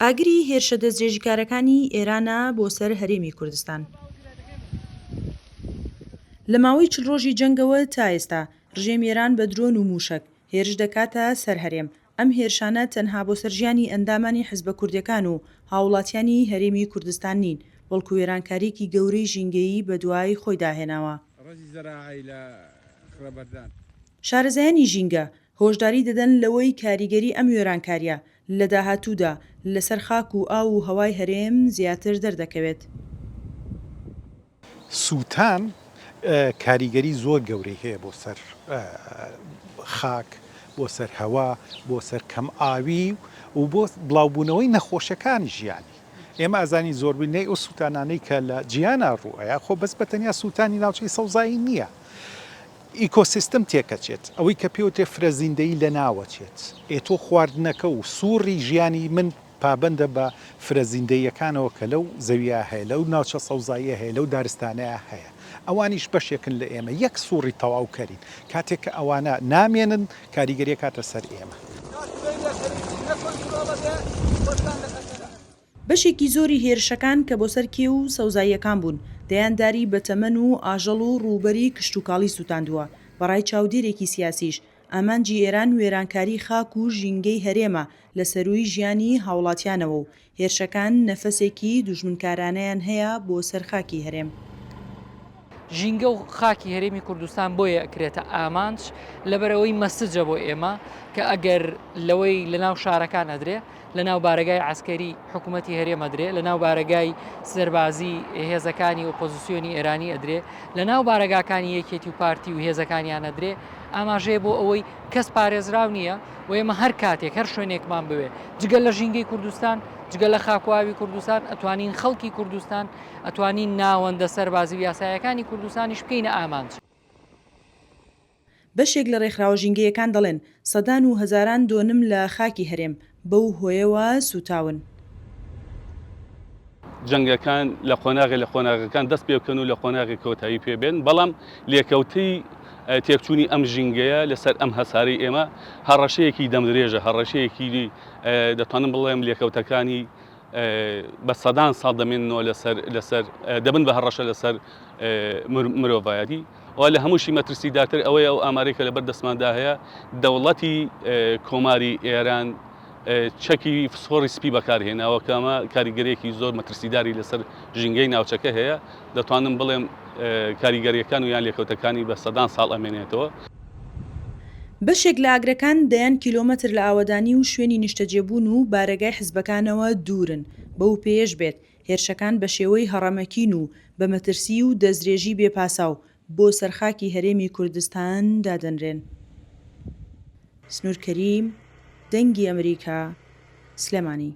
ئاگری هێرشە دەستدرێژیکارەکانی ئێرانە بۆ سەر هەرێمی کوردستان. لە ماوەی 40 ڕۆژی جەنگەوە تا ئێستا، ڕژێمی ئێران بە درۆن و مووشەک هێرش دەکاتە سەر هەرێم، ئەم هێرشانە تەنها بۆ سەر ژیانی ئەندامانی حزبە کوردیەکان و هاوڵاتیانی هەرێمی کوردستان نین، بەڵکو وێرانکاریەکی گەورەی ژینگەیی بەدوای خۆیدا هێناوە. شارەزایانی ژینگە هۆشداری دەدەن لەوەی کاریگەری ئەم وێرانکاریە لە داهاتوودا لەسەر خاک و ئاو و هەوای هەرێم زیاتر دەردەکەوێت. سووتان کاریگەری زۆر گەورەی هەیە بۆ سەر خاک، بۆ سەر هەوا، بۆ سەر کەم ئاوی و بۆ بڵاوبوونەوەی نەخۆشیەکانی ژیانی. ئێمە ئەزانین زۆربینەی ئەو سووتانانەی کە لە جیهانا ڕووئەیا خۆ بەس بە تەنیا سووتانی ناوچەی سەوزایی نییە. ئیکۆسیستم تێکەچێت، ئەوەی کە پێوترێ فرەزیندەیی لەناوەچێت. ئێ تۆ خواردنەکە و سووڕی ژیانی من پابەندە بە فرە زیندەییەکانەوە کە لەو زەوییە هەیە، لەو ناوچە سەوزاییە هەیە، لەو دارستانەیا هەیە. ئەوانیش بەشێکن لە ئێمە، یەک سووڕی تەواوکەرین. کاتێک کە ئەوانە نامێنن، کاریگەری ئەکاتە سەر ئێمە. بەشێکی زۆری هێرشەکان کە بۆ سەر کێو و سەوزاییەکان بوون، دەیان داری بەتەمەن و ئاژەڵ و ڕووبەری کشتوکاڵی سووتاندووە، بە ڕای چاودێرێکی سیاسیش، ئامانجی ئێران وێرانکاری خاک و ژینگەی هەرێمە لە سەرووی ژیانی هاوڵاتیانەوە و هێرشەکان نەفەسێکی دوژمنکارانەیان هەیە بۆ سەر خاکی هەرێم. ژینگە و خاکی هەرێمی کوردستان بۆیە ئەکرێتە ئامانج لەبەرئەوەی مەسجە بۆ ئێمە کە ئەگەر لەوەی لەناو شارەکان ئەدرێ لەناو بارەگای عەسکەری حکوومەتی هەرێم ئەدرێ لەناو بارەگای سەربازی هێزەکانی ئۆپۆزیسیۆنی ئێرانی ئەدرێ لەناو بارەگاکانی یەکێتی و پارتی و هێزەکانیان ئەدرێ ئاماژەیە بۆ ئەوەی کەس پارێزراو نییە و ئێمە هەر کاتێک هەر شوێنێکمان بوێ جگە لە ژینگەی کوردستان جگە لە خاک و ئاوی کوردستان ئەتوانین خەڵکی کوردستان ئەتوانین ناوەندە سەربازی و یاسایەکانی کوردستانیش بکەینە ئامانج. بەشێک لە رێکخراوە ژینگەیەکان دەڵێن، سەدان و هەزاران دۆنم لە خاکی هەرێم بەو هۆیەوە سووتاون. جەنگەکان لە قۆناغێ لە قۆناغەکان دەست پێ بکەن و لە قۆناغێک کۆتایی پێ بێن، بەڵام لێکەوتەی تێکچوونی ئەم ژینگەیە لەسەر ئەم هەسارەی ئێمە هەڕەشەیەکی دەمدرێژە، هەڕەشەیەکی دەتوانم بڵێم لێکەوتەکانی بە سەدان ساڵ دەمێننەوە لەسەر لەسەر دەبن بە هەڕەشە لەسەر مرۆڤایەتی و لە هەمووشی مەترسیدارتر ئەوەیە ئەو ئامارەی کە لەبەر دەستماندا هەیە دەوڵەتی کۆماری ئێران چەکی فسفۆڕی سپی بەکارهێناوە کە ئەمە کاریگەریەکی زۆر مەترسیداری لەسەر ژینگەی ناوچەکە هەیە دەتوانم بڵێم کاریگەریەکان و یان لێکەوتەکانی بە سەدان ساڵ ئەمێنێتەوە. بەشێک لە ئاگرەکان دەیان کیلۆمەتر لە ئاوەدانی و شوێنی نیشتەجێبوون و بارەگای حزبەکانەوە دوورن، بەو پێیەش بێت، هێرشەکان بەشێوەی هەڕەمەکین و بە مەترسی و دەستدرێژی بێ پاساو بۆ سەر خاکی هەرێمی کوردستان دادەنرێن. سنوور کەریم، دەنگی ئەمریکا، سلێمانی.